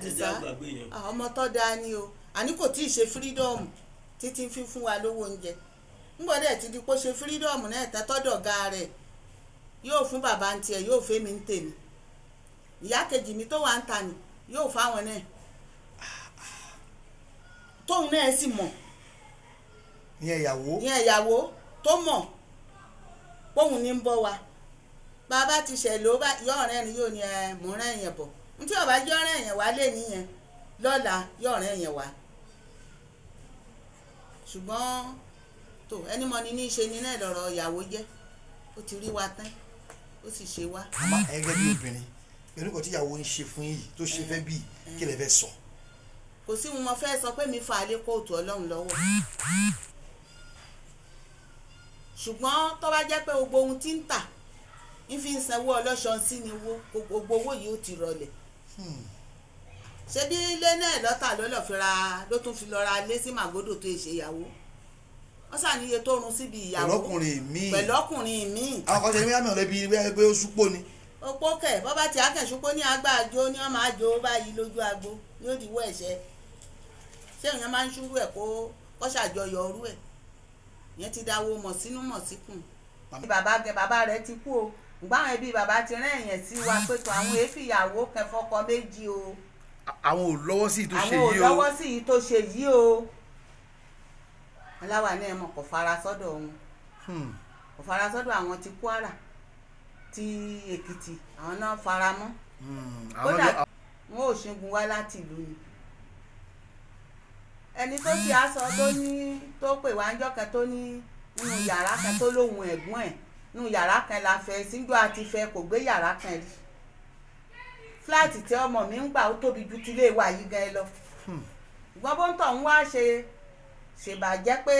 Àdìsá. Ẹ jẹ́ àgbàgbé yẹn. Ah, ọmọ tó dáa ni o. Àní kò tí ì ṣe freedom títí fi fún wa lówó oúnjẹ. Ńgbọ́dẹ̀ ti di pé ó ṣe freedom náà tẹ́tọ́dọ̀ ga rẹ̀, yóò fún bàbá ń tiẹ̀, yóò fẹ́ mi ń tèmi. Ìyá kejì mi tó wà ń ta ni yóò fáwọn náà, tóun náà sì mọ̀. Ìyẹn ìyàwó. Ìyẹn ìyàwó tó mọ̀ póun ní ń bọ́ wa. Bàbá ti ṣẹ̀ ló bá yọ ọ̀rẹ́ ni, yóò ní ẹ mò ń rẹ́ yẹn bọ̀. Ntí ọba yọ ọ̀rẹ́ yẹn wá lé nìyẹn, lọ́la yọ ọ̀rẹ́ yẹn wá. Ṣùgbọ́n tó ẹni mọ́ni ní í ṣe ni náà lọ́rọ̀ ìyàwó jẹ́. Ó ti rí wa tán, ó sì ṣe wá. Àmọ́ ẹ̀yin gẹ́gẹ́ bí obìnrin, pẹ̀lú nǹkan tí ìyàwó ń ṣe fún yìí tó ṣe fẹ́ bí, kí lẹ fẹ́ sọ? Kò sí mo fẹ́ sọ pé mi fa alẹ́ kóòtù Ọlọ́run lọ́wọ́, ṣùgbọ́n tó bá jẹ́ pé gbogbo ohun tí ń tà ń fi ń sanwó ọlọ́ṣọ sí ni owó, gbogbo owó yìí ó ti rọlẹ̀. Ṣé bí ilé náà lọ́tà ló lọ́ọ́ fi ra, ló tún fi lọ ra ilé sí Màgódò tó ṣe ìyàwó, wọ́n ṣàníye tó run síbi ìyàwó. Pẹ̀lọ́kùnrin míì. Pẹ̀lọ́kùnrin míì. Àwọn kan ṣe ní mílíọ̀nù lẹ́bi pé ó súpò ni. Opó kẹ bọ́bá tí akẹ́sùpó ní agbáàjò ní wọ́n máa jó báyìí lójú agbo ní òdìwọ́ ẹ̀ṣẹ́. Ṣé èèyàn máa ń ṣúrú ẹ̀ kó ṣàjọyọ̀ ọrú ẹ̀? Ìyẹn ti dáwó mọ̀ sínú mọ̀ síkùn. Bàbá gẹ bàbá rẹ̀ ti kú o. Ǹgbọ́n àwọn ẹbí bàbá ti rán èèyàn sí wa pé tó àwọn èéfì ìyàwó kẹfọkọ méjì o. Àwọn ò lọ́wọ́ sí tó ṣe àwọn ò yìí o. lọ́wọ́ sí yìí tó ṣe yìí o. Aláwa náà mọ̀ kò fara sọ́dọ̀ wọn, kò fara sọ́dọ̀ àwọn ti Kwara, ti Èkìtì, àwọn náà fara mọ́. Kódà wọn ò ṣẹ́gun wá láti ìlú ni. Ẹni tó ti aṣọ tó ní tó pè wá ńjọ́ kan tó ní nínú yàrá kan tó lóhun ẹ̀gbọ́n ẹ̀ nínú yàrá kan la fẹ́ síjọ́ àti fẹ́, kò gbé yàrá kan rí. Fúláàtì tí ọmọ mi ń gbà ó tóbi ju tilé wa yìí gan lọ. Ṣùgbọ́n bó ń tọ̀ ń wá ṣe ṣèbàjẹ́ pé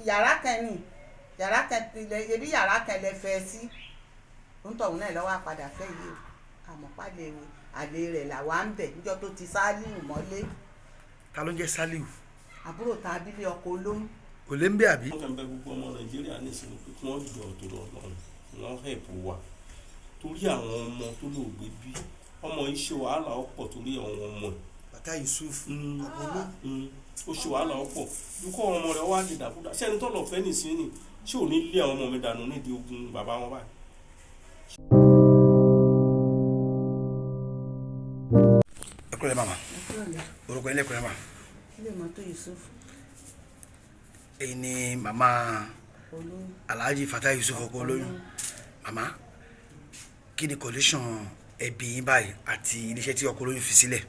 yàrá kan ni, yàrá kan tilẹ̀ ebi yàrá kan lẹ fẹ́ sí. Ó ń tọ̀ ń náà lọ́wọ́ àpadà fẹ́ yìí o. Àmọ́ pàdé àlè rẹ̀ làwa ń bẹ̀ níjọ́ tó ti Sálíù mọ́lé. Ta ló ń jẹ́ Sálíù? Àbúrò ta abílẹ̀ ọkọ̀ olóhùn. Kò lè ń bẹ àbí. Wọ́n kàn bẹ gbogbo ọmọ Nàìjíríà nísìnyí pé kí wọ́n jọ tó lọ lọ́rùn, wọ́n hẹ̀pù wa torí àwọn ọmọ tó lóògbé bí ọmọ yìí ṣe wàhálà ọ̀pọ̀ torí àwọn ọmọ ẹ̀. Bàtà Yusuf ọkọ̀ olóhùn. Ó ṣe wàhálà ọ̀pọ̀ dúkọ́ ọmọ rẹ̀ wá lè dàkúdà. Ṣé ẹni tó lọ fẹ́ nìsín ni ṣé ò ní lé àwọn ọmọ mi dànù nídìí ogun bàbá wọn báyìí? Ẹ kúrò lẹ́ màmá, orúkọ ilé ẹ̀kọ́ mà? Ilé mọ́tò Yusuf. Èyí ni màmá olóhùn. Alhaji Fatai Yusuf ọkọ olóyún. Màmá, kí ni condition ẹbí yín báyìí àti iléeṣẹ́ tí ọkọ olóyún fi sílẹ̀?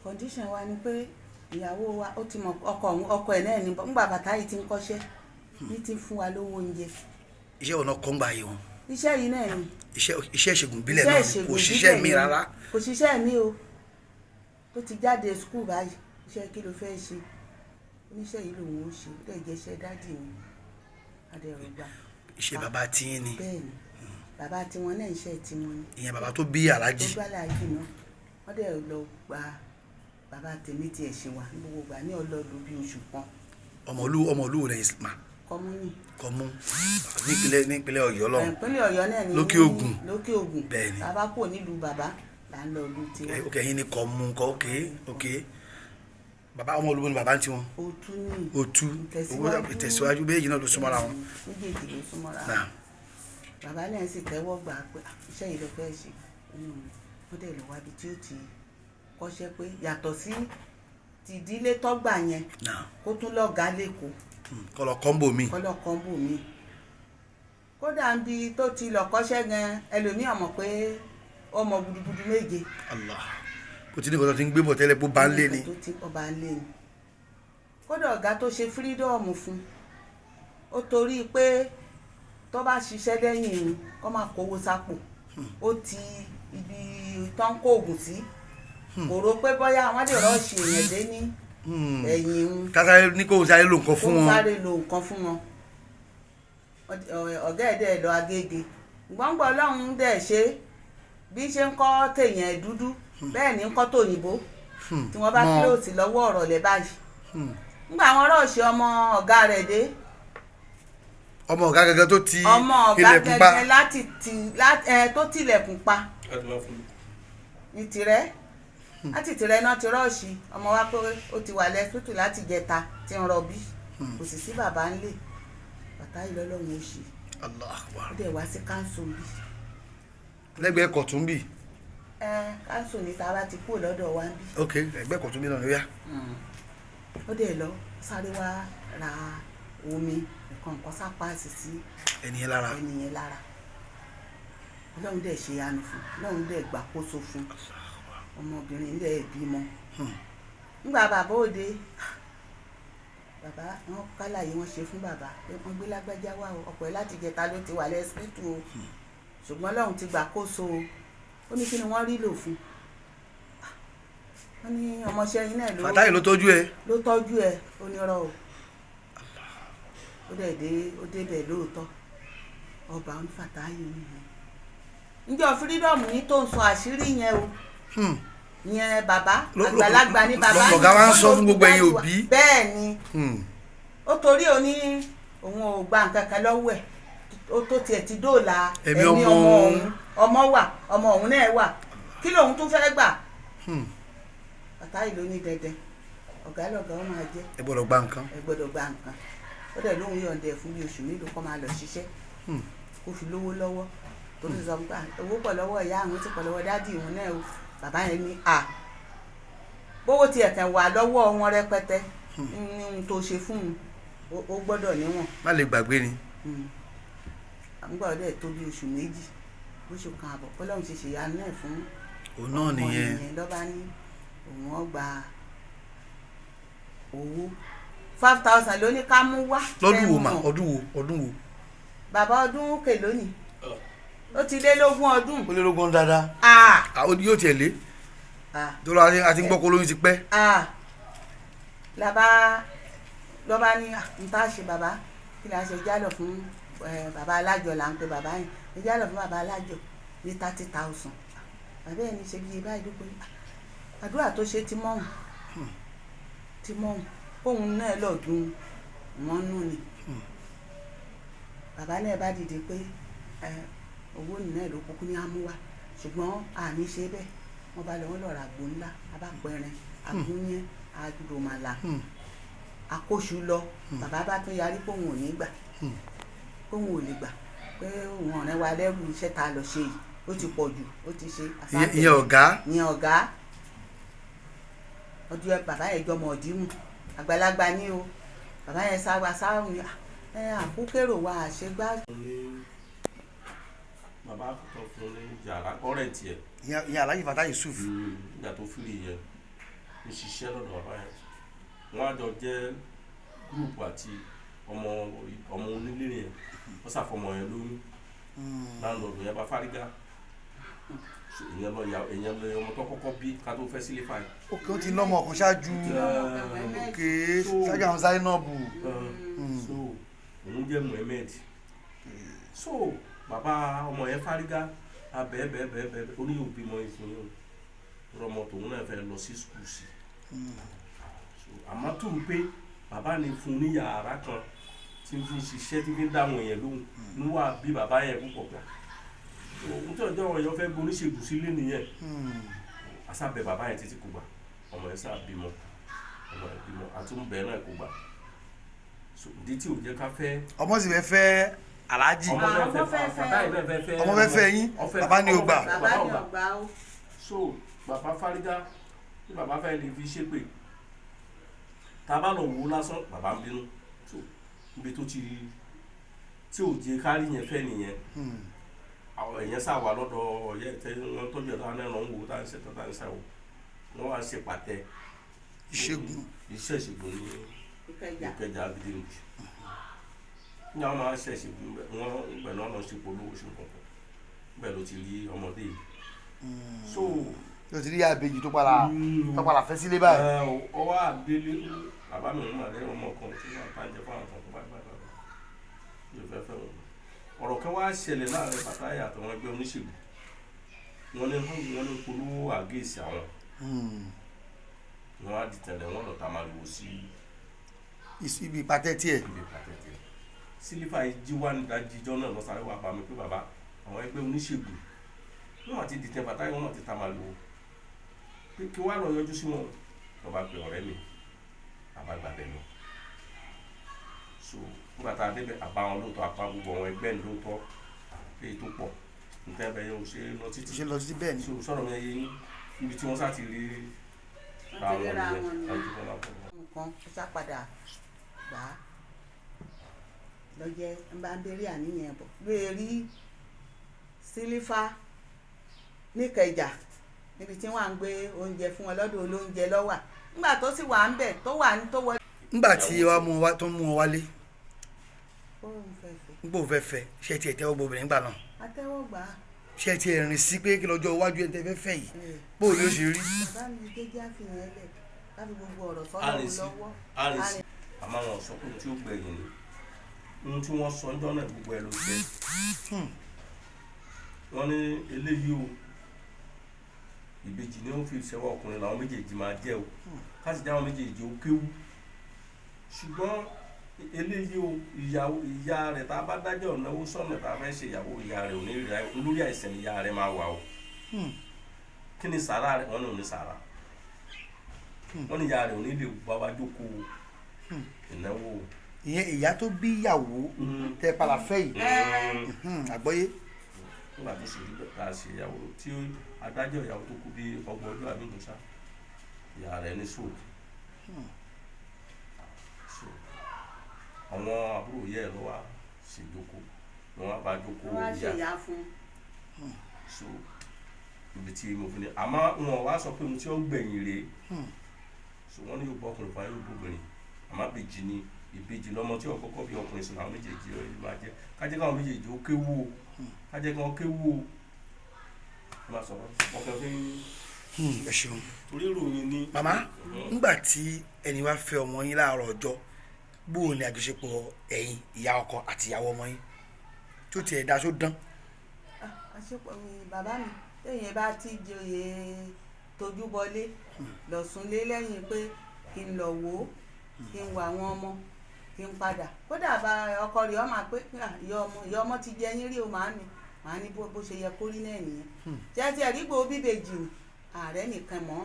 Condition wa ni pé ìyàwó wa ó ti mọ ọkọ òun, ọkọ ẹ̀ náà ní ńgbà bàtà yìí ti ń kọ́ṣẹ́ ní ti ń fún wa lówó oúnjẹ. Iṣẹ́ ọ̀nà kọ́ngbà yìí wọn? Iṣẹ́ yìí náà ni. Iṣẹ́ ìṣègùn ìbílẹ̀ náà ni, kò ṣiṣẹ́ mi rárá? Kò ṣiṣẹ́ mi o. Tó ti jáde school báyìí, iṣẹ́ kí ló fẹ́ ṣe? Oníṣẹ́ yìí lòun ó ṣe, ó dẹ̀ jẹ́ iṣẹ́ dádì mi adẹ̀rọ̀gbà. Iṣẹ́ bàbá tiyín ni? Bẹ́ẹ̀ ni, bàbá tiwọn náà, iṣẹ́ tiwọn ni. Ìyẹn bàbá tó bí Alhaji. Tó gbá Alhaji náà. Wọ́n dẹ̀ lọ gba bàbá tèmi tiẹ̀ ṣe wà ní gbogbo ìgbà ní ọlọ́ọ̀lù bíi oṣù kan. Ọmọlú rẹ̀ mà? Kọ́múnì. Kọ́mú nípínlẹ̀ Ọ̀yọ́ lọ́hùn. Ìpínlẹ̀ Ọ̀yọ́ náà ni. Lókè Ògùn. Lókè Ògùn. Bẹ́ẹ̀ ni. Bàbá kò nílùú bàbá là ń lọ ìlú tiwa. Ok, ẹ̀yin ni Kọ́mú kọ́. Ok, bàbá ọmọ olúwo ni bàbá ń tiwọn? Òtú ni. Òtú. Ìtẹ̀síwájú. Ìtẹ̀síwájú, méjì náà ló súnmọ́ra wọn. Méjèèjì ló súnmọ́ra wọn. Náà. Bàbá náà sì tẹ́wọ́ gbà pé, "Ah, iṣẹ́ yìí ló fẹ́ ṣe." Ó dẹ̀ lọ wábi tí ó ti kọ́ṣẹ́ pé yàtọ̀ sí ti ìdílé tọ́gbà yẹn, kó tún lọ́gàá lẹ́kọ̀ọ́. Kọ́ lọ kọ́ńbò mi. Kọ́ lọ kọ́ńbò mi. Kódà ń bi tó ti lọ kọ́ṣẹ́ gan, ẹlòmíì mọ̀ pé ọmọ gudugudu méje. Allah, kò tí ní kò tó ti ń gbé bọ̀ tẹ́lẹ̀ bó bá ń lé ni. Tó ti ọba ń lé ni. Kódà ọ̀gá tó ṣe freedom fún ó, torí pé tó bá ṣiṣẹ́ lẹ́yìn òun kó má kówó sápò, ó ti ibi tó ń kó oògùn sí, kò rò pé bóyá wọ́n lè rush èèyàn dé ní ẹ̀yìn òun. Kásáré ní kó sáré lo nǹkan fún kó wọn. Sáré lo nǹkan fún wọn. Ọ̀gá ẹ̀ dẹ̀ lọ Agége. Gbọ́ngbọ́n Ọlọ́run dẹ̀ ṣe bí ṣe ń kọ́ tèèyàn dúdú, bẹ́ẹ̀ ni ń kọ́ tòyìnbó tí wọ́n bá kílòsì lọ́wọ́ ọ̀rọ̀ lẹ́ báyìí. Nígbà àwọn rush ọmọ ọ̀gá rẹ̀ dé. Ọmọ ọ̀gá gangan tó ti Ọmọ ọ̀gá ilẹ̀kùn pa. gẹ́gẹ́ láti ti ẹ tó tilẹ̀kùn pa. Láti máa fún mi. Ní tirẹ̀, láti tirẹ̀ náà ti rọ́ọ̀ṣì ọmọ wa pé ó ti wà lẹ́sítù láti jẹta tí ń rọbí, kò sì sí bàbá ńlẹ̀. Bàtà yìí lọ́lọ́run ó ṣe. Allahu Akbar. Ó dẹ̀ wá sí káńsù bí. Lẹ́gbẹ̀ẹ́ kọ̀tún bì. Ẹ káńsù ní tá a bá ti kúrò lọ́dọ̀ wa ń bí. Ok, ẹgbẹ́ kọ̀tún bí náà ló yá. Ó dẹ̀ lọ sáré wá ra omi, nǹkan nǹkan sápáàsì sí ẹni yẹn lára. Ẹni yẹn lára. Ọlọ́run dẹ̀ ṣe àánú fún un, Ọlọ́run dẹ̀ gbàkóso fún ọmọbìnrin dẹ̀ bímọ. Nígbà bàbá òde, bàbá wọn kálàyé wọn ṣe fún bàbá pé wọn gbé lágbájá wá o, ọkọ ẹ láti jẹta ló ti wà lẹ́sìpítù o, ṣùgbọ́n Ọlọ́run ti gbàkóso o. Ó ní kí ni wọ́n rí lò fún? Wọ́n ní ọmọọṣẹ́ yín náà ló Fatai ló tọ́jú ẹ. Ló tọ́jú ẹ. Ó ní ọ̀rọ̀ o. Ó dẹ̀ dé, ó débẹ̀ lóòótọ́, ọba ń Fatai nìyẹn. Níjọ́ freedom ní tó ń sọ àṣírí yẹn o, yẹn bàbá àgbàlagbà ní bàbá. Lọ̀gá wa ń sọ fún gbogbo ẹ̀yin òbí. Bẹ́ẹ̀ ni. Ó torí ó ní òun ò gba nǹkan kan lọ́wọ́ ẹ̀, ó tó tiẹ̀ ti dóòlà ẹ̀mí ẹ̀mí ọmọ ọmọ òun. Ọmọ wà, ọmọ òun náà wà, kí lòun tún fẹ́ gbà? Fatai ló ní dẹdẹ, ọ̀gá lọ̀gá ó máa jẹ́. Ẹ gbọ́dọ̀ gba nǹkan. Ẹ gbọ́dọ̀ gba nǹkan. Ó dẹ̀ lóun yọ̀ǹda ẹ̀ fún bí oṣù mélòó kó máa lọ ṣiṣẹ́, kó fi lówó lọ́wọ́, torí sọ pé owó pọ̀ lọ́wọ́ ìyá àwọn, ti pọ̀ lọ́wọ́ daddy òun náà o. Bàbá yẹn ní à bówó tiẹ̀ kàn wà lọ́wọ́ wọn rẹpẹtẹ ní ohun tó ṣe fún un, ó gbọ́dọ̀ níwọ̀n. Má lè gbàgbé ni. Àmúgbà ọdẹ tó bí oṣù 2, oṣù kan àbọ̀, Ọlọ́run ṣe ṣèyanu náà fún Òun náà ọmọ nìyẹn. Lọ́ba ní òun ó gba owó 5,000 ló ní ká mú wá. Lọ́dún wo mà? Fẹ́ mọ̀. Ọdún wo, ọdún wo? Bàbá, ọdún kè lónìí, ó ti lé lógún ọdún. Ó lé lógún dáadáa. Ah. Ah, yóò tiẹ̀ lé. Ah. Tó lọ àti ń gbọ́ kó lóyún ti pẹ́. Ah, làbá lọ́ba ní n tá a ṣe bàbá, kí la ṣe? Jálọ̀ fún bàbá alájọ là ń pe bàbá yẹn. Ẹ jálọ̀ fún bàbá alájọ ní 30,000. Bàbá ẹ̀ ní ṣe bí báyìí dúpẹ́ àdúrà tó ṣe ti mọ́hùn ti mọ́hùn kóun náà lọ dùn wọ́n nù ni. Bàbá náà bá dìde pé owó náà ló kúkú ní àmúwá, ṣùgbọ́n àní ṣe bẹ́ẹ̀. Wọ́n bá lọ, wọ́n lọ ra àgbo ńlá, abápẹ̀rẹ̀ àgúnyẹ́ àdòmàlà, àkóṣù lọ. Bàbá bá tún yarí pé òun ò ní gbà, pé òun ò lè gbà, pé òun ọ̀rẹ́ wa lẹ́rù iṣẹ́ tá a lọ ṣe yìí, ó ti pọ̀ jù, ó ti ṣe. Ìyẹn ọ̀gá. Ìyẹn ọ̀gá. Ọdún ẹ bàbá yẹn jọmọ ọ̀dìmù, àgbàlagbà ní o. Bàbá yẹn sáwà sáwà ní ẹ àkúkérò wa àṣegbá. Ní bàbá tó fún ní yàrá ọ̀rẹ́ tiẹ̀. Ìyẹn Alhaji Fatai Yusuf. Nígbà tó fìrì yẹn ń ṣiṣẹ́ lọ́dọ̀ bàbá yẹn, wọ́n á jọ jẹ́ group àti ọmọ ọmọ onílé yẹn. Wọ́n ṣàfọmọ yẹn lóyún, landlord yẹn bá fárígá. Ìyẹn lọ ya, ìyẹn lọ ọmọ tó kọ́kọ́ bí ká tó fẹ́ sílé fàyè. Ok, ó ti nọ́mọ ọkàn ṣáájú. Ok, ṣáájú àwọn Zainabu. So òun jẹ́ Muhammed. So bàbá ọmọ yẹn fárígá abẹ́ẹ̀bẹ́ẹ̀bẹ́ẹ̀, ó ní yóò bímọ ìfún yìí o, rọmọ tòun náà fẹ́ lọ sí school sí. So àmọ́ tó ń pé bàbá ni fún ní yàrá kan tí ń fi ṣiṣẹ́, tí ń fi dáhùn yẹn lóhùn níwà bí bàbá yẹn púpọ̀ gbà. Òun tí ọjọ́ wọn yẹn fẹ́ gboníṣègùn sílé nìyẹn. Asábẹ bàbá yẹn títí kò gbà. Ọmọ yẹn sáà bímọ, ọmọ yẹn bímọ, àtúnbẹ náà kò gbà. So ìdí tí ò jẹ́ ká fẹ́. Ọmọ sì fẹ́ fẹ́ Alhaji. Ọmọ fẹ́ fẹ́ Fatai náà fẹ́ fẹ́. Ọmọ fẹ́ fẹ́ yín, bàbá ni ò gbà. Bàbá ni ò gbà ó. So bàbá fárígá tí bàbá fẹ́ lè fi ṣépè, tá a bá lọ wò ó lásán, bàbá ń bínú. So ibi tó ti tí ò jẹ́ kárí yẹn fẹ́ nìyẹn. Àwọn èèyàn sá wà lọ́dọ̀ ọ̀yẹ́ tẹ wọ́n tọ́jú ẹ̀ táwọn náà ń wò tá ń ṣe tá ń ṣe wò, wọ́n wá ń ṣe pàtẹ. Ìṣègùn. Iṣẹ́ ìṣègùn ní Ìkẹjà. Ìkẹjà Abidjan ní àwọn máa ń ṣe ìṣègùn wọ́n gbẹ̀ náà lọ ṣe polówó ṣe nǹkan bẹ́ẹ̀ ló ti rí ọmọdé yìí. So yóò ti rí àbèjì tó padà fẹ́ sílé báyìí. Ẹ ọwọ́ àdélé bàbá mi ń màlẹ́ ọmọ kan tí wọ́n bá ń jẹ fún àwọn kan tó bá bá bá yóò fẹ́ fẹ́ wọn. Ọ̀rọ̀ kan wá ṣẹlẹ̀ láàrin Fatai àtàwọn ẹgbẹ́ oníṣègùn. Wọ́n ní polówó àgéèsì àwọn. Wọ́n á di tẹ̀lé wọn lọ́ta máa lò sí Ibi ìpàtẹ tiẹ̀. Ibi pàtẹ́tẹ̀. Sílífà yìí jí wá nídàájí ijọ́ náà lọ́sàrẹ́ wà bá mi pé bàbá àwọn ẹgbẹ́ oníṣègùn wọn àti dìtẹ̀ bàtà wọn àti tamàlú pé kí wàá lọ yọjú sí wọn. Lọ́ba pe ọ̀rẹ́ mi, àbá gbàbẹ lọ. So nígbà tá a débẹ̀, àbá wọn lóòótọ́, àpá gbogbo àwọn ẹgbẹ́ ní lóòótọ́, èyí tó pọ̀ nǹkan ẹbẹ̀ yẹn ò ṣe é lọ títí. Ṣe lọ títí bẹ́ẹ̀ ni. So sọ̀rọ̀ mi yẹn yín ibi tí wọ́n sá ti rí ra Wọ́n ti wọn ríra nìyẹn. wọn nìyẹn. Àti wọn lápò. Nǹkan ó sá padà gbà á lọ́jẹ́ ń bá ń béèrè àníyàn bọ̀ gbé rí Sílífà níkẹjà níbi tí wọ́n à ń gbé oúnjẹ fún wọn lọ́dọ̀ olóúnjẹ lọ́wà nígbà tó sì wà ń bẹ̀ tó wà ní tó wọlé. Ńgbà tí wàá mú wa tó ń mú wọn wálé, Ó ń fẹ́ fẹ́. ńgbò fẹ́ fẹ́, ṣé tiẹ̀ tẹ́wọ́ gbọ́ obìnrin gbà náà? Atẹ́wọ́ gbà á. Ṣé tiẹ̀ rìn sí pé kí lọ́jọ́ iwájú ẹ̀ tẹ́ fẹ́ fẹ́ yìí, bó o ní ó ṣe rí? Bàbá mi jẹ́jẹ́ àfihàn ẹ̀ lẹ̀ láti gbogbo ọ̀rọ̀ sọ́dọ̀ Arìnsí lọ́wọ́. arìnsí, àmọ́ wọn sọ pé ohun tí ó gbẹ̀yìn ni ohun tí wọ́n sọ ńjọ́ náà, gbogbo ẹ̀ ló jẹ́. Wọ́n ní eléyìí o, ìbejì ni ó fi ṣẹwọ́, ọkùnrin làwọn méjèèjì máa jẹ́ o, káṣí jẹ́ àwọn méjèèjì ó kéwú, ṣùgbọ́n eléyìí o, ìyàwó ìyá rẹ̀ tá a bá dájọ́ ìnáwó sọ̀nà tá a fẹ́ ṣe ìyàwó, ìyá rẹ̀ ò ní rí lórí àìsàn, ìyá rẹ̀ máa wà o. Kí ni sàrà rẹ̀? Wọ́n ní ò ní sàrà. Wọ́n ní ìyá rẹ̀ ò ní lè bá wa jókòó ìnáwó. Ìyẹn ìyá tó bí ìyàwó tẹ́ padà fẹ́ yìí? Àgbọ́yé. Nígbà tó sì rí bẹ́ẹ̀ tá a ṣe ìyàwó tí adájọ́ ìyàwó tó kú bí ọgbọ̀n ọdún àbí nǹkan ṣá, ìyá rẹ̀ ní stroke. So àwọn àbúrò yẹ ẹ lọ wá ṣèjókòó ni wọ́n bá jókòó. Wọ́n á Ìyá ṣèyá fún un. So ibi tí mo fi ní, àmọ́ wọn wá sọ pé mo tí ó gbẹ̀yìn rèé. So wọ́n ní yóò bọ́ ọkùnrin fún wa, yóò bóbìnrin, àmọ́ ìbejì ni, ìbejì lọ́mọ tí ọ̀kọ́kọ́ bí ọkùnrin sùn làwọn méjèèjì ó máa jẹ́. Kájẹ́ káwọn méjèèjì ó kéwú o, kájẹ́ káwọn kéwú o. Ẹ máa sọ̀rọ̀ ọkàn fi ń Ẹ ṣeun. Torí ìròyìn ni. Màmá, ńgbà tí ẹni wá fẹ́ ọmọ yín láàárọ̀ ọjọ́, bó o ní àjọṣepọ̀ ẹ̀yin ìyá ọkọ àti ìyàwó ọmọ yín tó tiẹ̀ da, tó dán? Ah, àṣepọ̀ mi bàbá mi, téèyàn bá ti joyè tójú bọlé lọ̀sùnlé lẹ́yìn pé kí n lọ wò ó, kí n wo àwọn ọmọ, kí n padà. Kódà bá ọkọ rẹ̀ ọmọ pé, "Ah, ìyá ọmọ, ìyá ọmọ ti jẹ yín rí o." Màá ní, màá ní bó ṣe yẹ kó rí náà nìyẹn. Jẹ́ ti ẹ̀rí gbòó bíbejì ni ààrẹ nìkan mọ́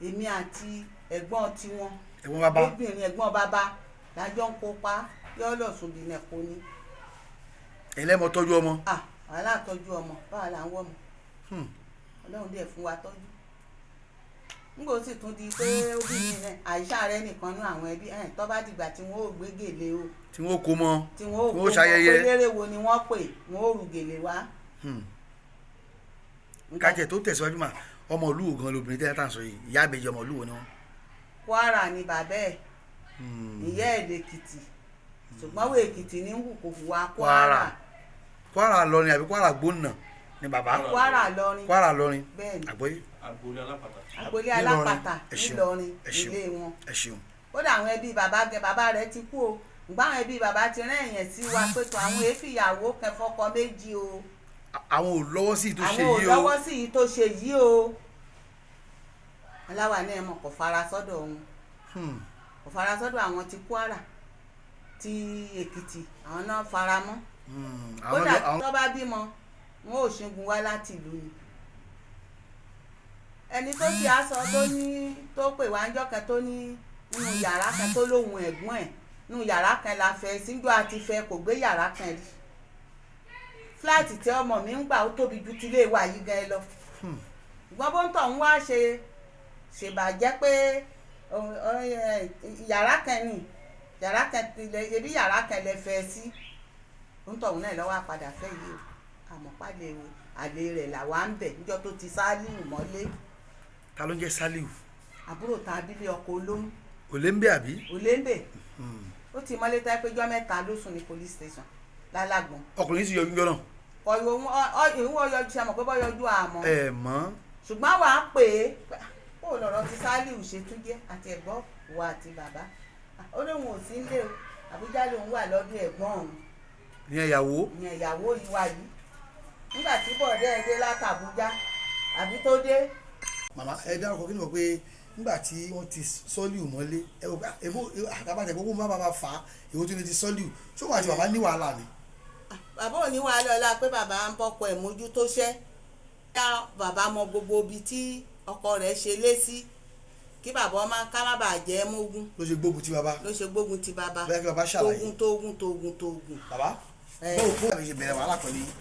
èmi àti ẹ̀gbọ́n tiwọn. Ẹ̀gbọ́n bàbá. Obìnrin ẹ̀gbọ́n bàbá lájọ ń kópa yọ́ lọ̀sùn bí nẹ̀kọ́ ni. Ẹlẹ́mọ tọ́jú ọmọ. Ah, wàhálà tọ́jú ọmọ, báwa là ń wọ́ ọmọ. Ọlọ́run dẹ̀ fún wa tọ́jú. Nígbà ó sì tún di pé obìnrin náà àìsàn rẹ nìkan nú àwọn ẹbí ẹ̀ tó bá dìgbà tí wọ́n ò gbé gèlè o, Tí wọ́n kó mọ́. Tí wọ́n ò Tí kó wọ́n mọ́ ṣayẹyẹ. Pé lérè wo ni wọ́n pè, wọ́n ò rù gèlè wá. Kájẹ tó tẹ̀síwájú mà, ọmọ ìlú wo gan lobìnrin tẹ́lẹ̀ tá à ń sọ yìí? Ìyá àbèjì, ọmọ ìlú wo ni wọ́n? Kwara ni bàbá ẹ̀, ìyá ẹ̀ lèkìtì, ṣùgbọ́n wo Èkìtì ní wù kò hùwà Kwara. Kwara. Kwara lọrin àbí Kwara gbóná ni bàbá? Kwara lọrin. Kwara lọrin. Bẹ́ẹ̀ ni. Àgbọ́yé. Agboolé alápàtà. Agboolé Nílọrin. Alápàtà. Ẹ ṣeun. Nílọrin. Ẹ ṣeun. Ilé wọn. Ẹ ṣeun. Kódà àwọn ẹbí bàbá gẹ, bàbá rẹ̀ ti kú o, ǹgbà àwọn ẹbí bàbá ti rán èèyàn sí wa pé tó àwọn èéfìyàwó kẹfọkọ méjì o. Àwọn ò lọ́wọ́ sí ìtò ṣe Àwọn ò yìí o. lọ́wọ́ sí yìí tó ṣe yìí o. Aláwa náà mọ̀ kò fara sọ́dọ̀ òun, kò fara sọ́dọ̀ àwọn ti Kwara, ti Èkìtì àwọn náà fara mọ́. Àwọn Kódà àwọn tó bá bímọ, wọn ò ṣẹ́gun wá láti ìlú ni. Ẹni tó ti aṣọ tó ní tó pè wá ńjọ́ kan tó ní nínú yàrá kan tó lóhun ẹ̀gbọ́n ẹ̀ nínú yàrá kan la fẹ́ síjọ́ àti fẹ́ kò gbé yàrá kan rí. Fúláàtì tí ọmọ mi ń gbà ó tóbi ju tilé wa yìí gan lọ. Ṣùgbọ́n bó ń tọ̀ ń wá ṣe ṣèbàjẹ́ pé yàrá kan ni, yàrá kan tilẹ̀ ebi yàrá kan lẹ fẹ́ sí, ó ń tọ̀hún náà lọ́wọ́ àpadà fẹ́ yìí o. Àmọ́ pàlẹ́ o, àlè rẹ̀ làwa ń bẹ̀ níjọ́ tó ti Sálíù mọ́lé. Ta ló ń jẹ́ Sálíù? Àbúrò ta abílẹ̀ ọkọ̀ olóhùn. Òlé ń bẹ àbí? Òléńbè. Ó ti mọ́lé tá péjọ́ 3 ló sùn ní police station lálágbọ̀n. Ọkùnrin sì yọjú jọ náà? Ọyọ òun ọyọjú ṣe mọ̀ pé bọ́ yọjú àmọ́. Ẹ mọ̀. Ṣùgbọ́n wàá pè é kó lọ̀rọ̀ ti Sálíù ṣe tún jẹ́ àti ẹ̀gbọ́n wa àti bàbá. Ó lóun ò sí nílé o, Àbújá lòun wà lọ́dún ẹ̀gbọ́n òun. Ní ìyàwó. Ìyẹn ìyàwó yìí wá yìí nígbà tí bọ̀dẹ́ ẹ dé látàbújá àbí tó dé. Màmá, ẹ dárúkọ kí ni wọ́n pé Nígbà tí wọ́n ti Sọ́líù mọ́lé, ẹ wò pé èbó àtàbàtẹ̀ gbogbo bá bàbá fà á, èwo tún ní ti Sọ́líù? Ṣé wọ́n àti bàbá ní wàhálà ni? Bàbá ò ní wàhálà, ọlá pé bàbá ń bọ́kọ ẹ̀ mójútó ṣẹ́ ká bàbá mọ gbogbo ibi tí ọkọ rẹ̀ ṣe lé sí, kí bàbá ọmọ ká má bàa jẹ́ mógún. Ló ṣe gbógun ti bàbá. Ló ṣe gbógun ti bàbá. Bẹ́ẹ̀ kí bàbá ṣàlàyé. Tógun tógun tógun tógun. Bàbá, Ẹ. bóò bóò ṣe bẹ̀rẹ̀ wàhálà pẹ̀lú yín?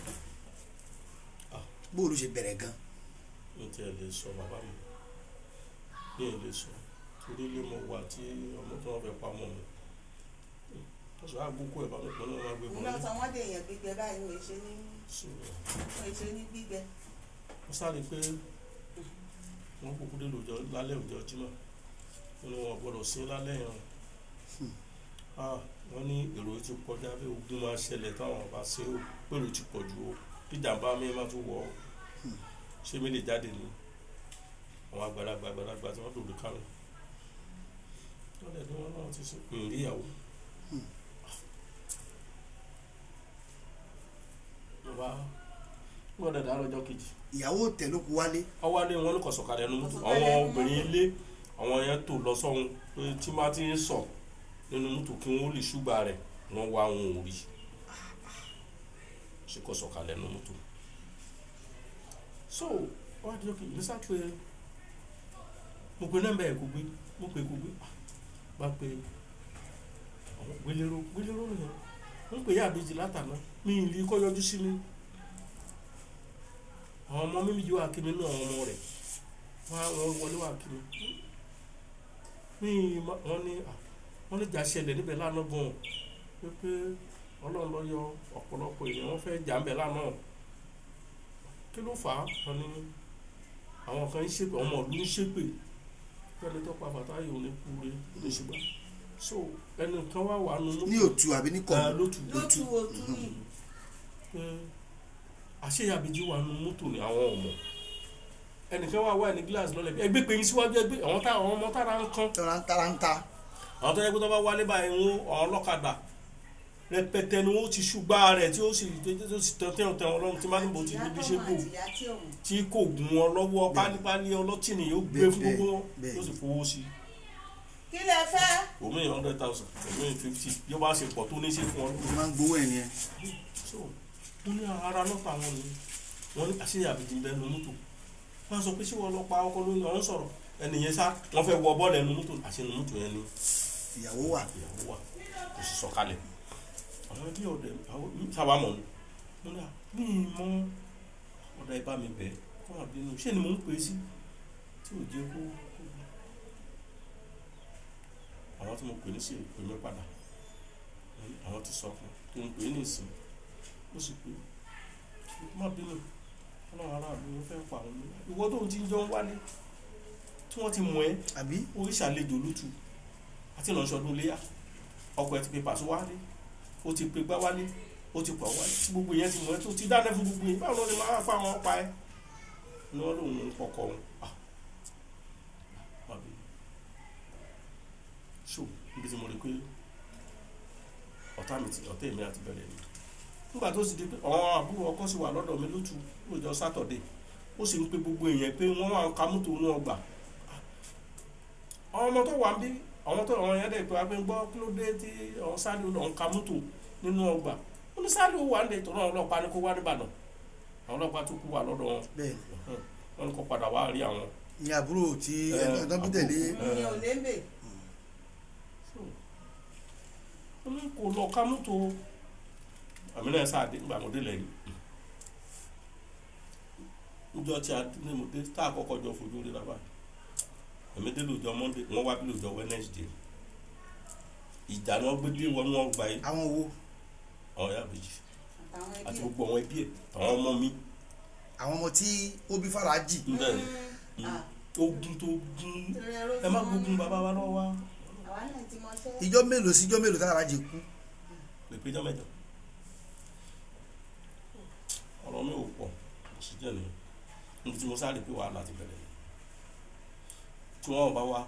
Bóò ló ṣe bẹ̀rẹ̀ gan? N tiẹ̀ lè sọ, bàbá mi, mi ò lè sọ, torí ilé mo wà tí ọmọ tí wọ́n fẹ́ pa ọmọ mi, wọ́n sọ àgbókò ẹ̀ bá mi pọ̀ náà, wọ́n gbé bọ̀ Òun náà ní. sọ wọ́n dèèyàn gbígbẹ báyìí, wọ́n ṣe ní So wọ́n ṣe ní gbígbẹ. Wọ́n sáré pé wọ́n kúkú dé lójọ́ lálẹ́ òjò Jímọ̀, wọ́n ní wọn gbọ́dọ̀ sí lálẹ́ yẹn o. Ah, wọ́n ní èrò ti kọjá bí ogun máa ṣẹlẹ̀ táwọn ọba ṣe ó pèrò ti pọ̀ ju o, ìjàmbá mi máa tún wọ̀ ọ́, ṣé mi lè jáde ni? Àwọn àgbàlagbà àgbàlagbà tí wọ́n dòdò kánú wọ́n lẹ̀ ní wọn náà ti sọ ìyàwó mo bá wọ́n dẹ̀ dáná ọjọ́ kejì. Ìyàwó tẹ̀ ló kú wálé. Ọwọ́ alẹ́ wọn ló kọ̀ sọ̀kalẹ̀ ẹnu mọ́tò. Kò sọ̀kalẹ̀ Àwọn ẹnu obìnrin ilé, àwọn yẹn tò lọ sọ́hun pé tí má ti ń sọ̀ nínú mọ́tò kí wọ́n lè ṣúgbà rẹ̀, wọ́n wá wọn ò rí, ṣe kọ̀ sọ̀kalẹ̀ ẹnu mọ́tò. So wọ́n á di ọkẹ́ ìlú sá pé mo pe nọ́mbà ẹ̀ kò gbé, mo pe kò gbé. Ah, bá pe àwọn gbélérò gbélérò yẹn, wọ́n pè é àbèjì látàná, mi ì rí kọ́ yọjú sí mi. Àwọn ọmọ mímí yóò wá kí mi nú, àwọn ọmọ rẹ̀ wọ́n á wọ́n wọlé wá kí mi mi wọ́n ní à wọ́n ní ìjà ṣẹlẹ̀ níbẹ̀ lánàá gan-an, pé pé Ọlọ́run ló yọ ọ̀pọ̀lọpọ̀ èèyàn, wọ́n fẹ́ jà ń bẹ̀ lánàá. Kí ló fà á? Wọ́n ní àwọn kan ń ṣépè, ọmọ ìlú ń ṣépè pẹ́ẹ́lí tó pa Fàtáyé òní kúre ní, ṣùgbọ́n so ẹnì kan wà wà nínú Ní òtù àbí ní kọ̀? Lótú. Lótú, òtú ni. Pé àṣeyàbíjí wà nínú mọ́tò ní àwọn ọmọ ẹnìkan wà wà ní gíláàsì lọ́lẹ̀ bí ẹgbẹ́ pé yín síwájú ẹgbẹ́ àwọn tá àwọn ọmọ tára ń kán. Tara ń tara ń ta. Àwọn tó yẹ kó tó bá wálé báyìí, wọn àwọn ọlọ́kadà rẹpẹtẹ ni wọn ti ṣùgbà rẹ̀ tí ó sì tó sì tẹ tẹ tẹ ọlọ́run tí má níbo ti níbi ṣe bò àtìyá tí òun tí kò gùn wọn lọ́wọ́ pálípálí ọlọ́tì ni yóò gbé fún gbogbo wọn, yóò sì fowó sí i. Kí lẹ fẹ́? Òmíì 100,000, òmíì 50, yóò bá ṣe pọ̀ tó ní ṣe fún ọ. Mo máa ń gbowó ẹ̀ nìyẹn. So wọ́n ní ara lọ́pàá wọn ni wọ́n ní àṣeyàbìjì bẹ́ẹ̀ nu mọ́tò. Wọ́n sọ pé ṣé wọ́n lọ pa ọkọ lóyún ọ̀hún sọ̀rọ̀ ẹnìyẹn sá, wọ́n fẹ́ wọ bọ́ọ̀lù ẹnu mọ́tò, àṣẹ nu mọ́tò yẹn ni Ìyàwó wà. Ìyàwó wà, kò sì sọ̀kalẹ̀. Àwọn ẹbí ọ̀dẹ̀ àwọn sábà mọ̀ ní mo ní à mí mọ́ ọ̀dà ẹ bá mi bẹ̀ kó má bínú, ṣé ni mò ń pè é sí tí ò jẹ́ kó àwọn tí mo pè ní sí pè mí padà. Àwọn ti sọ fún kí n pè é nìsín, ó sì pé má bínú, ọlọ́run aráàlú ló fẹ́ pa àwọn mi, ìwọ tó ń ti jọ ń wálé tí wọ́n ti mọ̀ ẹ́ Àbí? Oríṣàlejò lótú àti ìrànṣọdún léyà, ọkọ ẹ ti pe pàṣẹ wálé, ó ti pe gbá wálé, ó ti pọ̀ wálé, tí gbogbo yẹn ti mọ̀ ẹ́, tó ti dáná fún gbogbo yẹn, báwo ló ti máa fa àwọn ọpa ẹ ni wọ́n lòun ń kọkọ òun. Ah, má bínú. So níbi tí mo rí pé ọ̀tá mi ti ọ̀tá èmi àti bẹ̀rẹ̀ ni nígbà tó sì di pé àwọn àbúrò ọkọ sì wà lọ́dọ̀ mi lótú lọ́jọ́ sátọ̀dé, ó sì ń pe gbogbo èèyàn pé wọ́n wà ń ka mọ́tò inú ọgbà. Àwọn ọmọ tó wà ń bí, àwọn tó àwọn yẹn dẹ̀ pé wá pé ń gbọ́ kí ló dé tí àwọn sáré lọ ń ka mọ́tò nínú ọgbà. Ó ní sáré wà ń lè tọ́nà ọlọ́pàá ní kó wá nìbàdàn, àwọn ọlọ́pàá tó kú wà lọ́dọ̀ wọn. Bẹ́ẹ̀. Wọn ní kó padà wá rí àwọn. Ní àbúrò tí ẹni tó bí tẹ̀lé. Mi ò lè mbè. So, ó ní kò lọ ká mọ́tò. Àmì náà sáà dé nígbà mo dé lẹ́yìn níjọ́ tí a ní mo dé tá a kọ́kọ́ jọ fojú rí bàbá èmi dé lóòjọ́ Monday, wọ́n wá bí lóòjọ́ Wednesday. Ìjà ni wọ́n gbé dé wọnú ọgbà yìí. Àwọn wo? Àwọn ìyá àbèjì àtàwọn ẹbí àti ẹ̀. gbogbo àwọn ẹbí ẹ̀, àwọn ọmọ mi. Àwọn ọmọ tí ó bí Fàlájì? Bẹ́ẹ̀ ni. Ah. Ogun tó gún Torí ẹrú ẹ má fún gbógun bàbá wa lọ́wọ́ wa. Àwa náà ti mọṣẹ́. Ìjọ mélòó sí ìjọ mélòó tálájì kú? Lè péjọ mẹ́jọ. Ọ̀rọ̀ mi ò pọ̀, kò sì jẹ́ nìyẹn níbi tí mo sáré pé wàhálà ti bẹ̀rẹ̀ ni tí wọ́n bá wá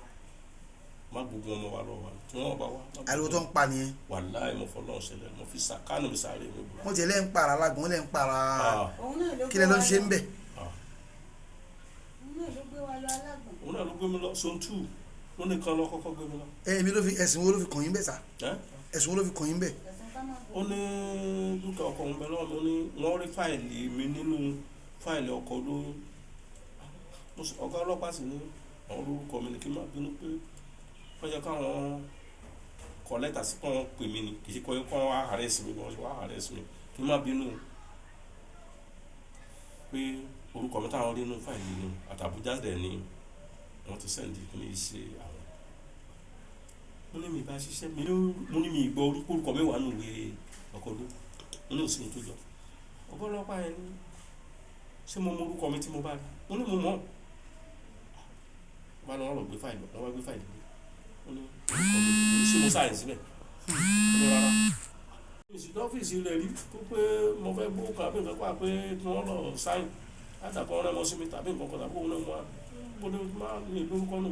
má gbógun ọmọ wa lọ́wọ́ wa tí wọ́n bá wá má gbógun. Ariwo tó ń pa nìyẹn. Wàláì, mo fọlọ́run ṣẹlẹ̀, mo fi sàkánù mi sáré mi bùrọ̀. Wọ́n ti lẹ́ ń para alágbọ̀n, wọ́n lẹ́ ń para. Ah, Òun náà ló Kí lẹ gbé ló ń wa ṣe lọ. ń bẹ̀? Ah. Òun náà ló gbé wa lọ alágbọ̀n. Òun náà ló Wọ́n gbé mi lọ zone 2, wọ́n nìkan lọ kọ́kọ́ gbé mi lọ. Ẹ èmi ló fi ẹ̀sùn wo ló fi kàn yín bẹ́ẹ̀ sà? Ẹ́? Ẹ̀sùn wo ló fi kàn yín bẹ́ẹ̀? Ẹ̀sùn ká má Ó ní dúkìá ọkọ òun bẹ lọ́wọ́ mi. Ó ní wọ́n rí fáìlì mi nínú fáìlì ọkọ̀ olóyún. Ọ̀gá ọlọ́pàá sì ní àwọn olórúkọ mi ní kí n má bínú pé wọ́n yẹ káwọn kọ lẹ́tà sí kọ́ wọn pè mí ni, kì í ṣe kọ́ kọ́ wá arrest mi, wọ́n wá arrest mi, kí n má bínú pé orúkọ mi táwọn rí nínú fáìlì ni àtàbújá dẹ̀ ni wọ́n ti send kí ní ṣe àwọn. Mo ní mi bá ṣiṣẹ́ mi, mo ní mi ìgbọ́ orí orúkọ mi wà nù wé ọkọ̀ ló mo ní òsì tó jọ. Ọgá ọlọ́pàá yẹn ní ṣé mo mọ orúkọ mi tí mo bá rí? Mo ní mo mọ̀. Wọ́n bá ní wọ́n lọ gbé fáìlì, wọ́n wá gbé fáìlì dé. Mo ní orúkọ mi, mo ní ṣé mo sign síbẹ̀? Mo ní rárá. Ìsìtọ́ ọ́fíìsì rẹ̀ rí kó pé mo fẹ́ gbó kan àbí nǹkan pa pé kí wọ́n lọ sign látàkọ́ rẹ́ mọ́ sí mi tàbí nǹkan kan tàbí òun náà mo wá mo ní má ní lórúkọ nù.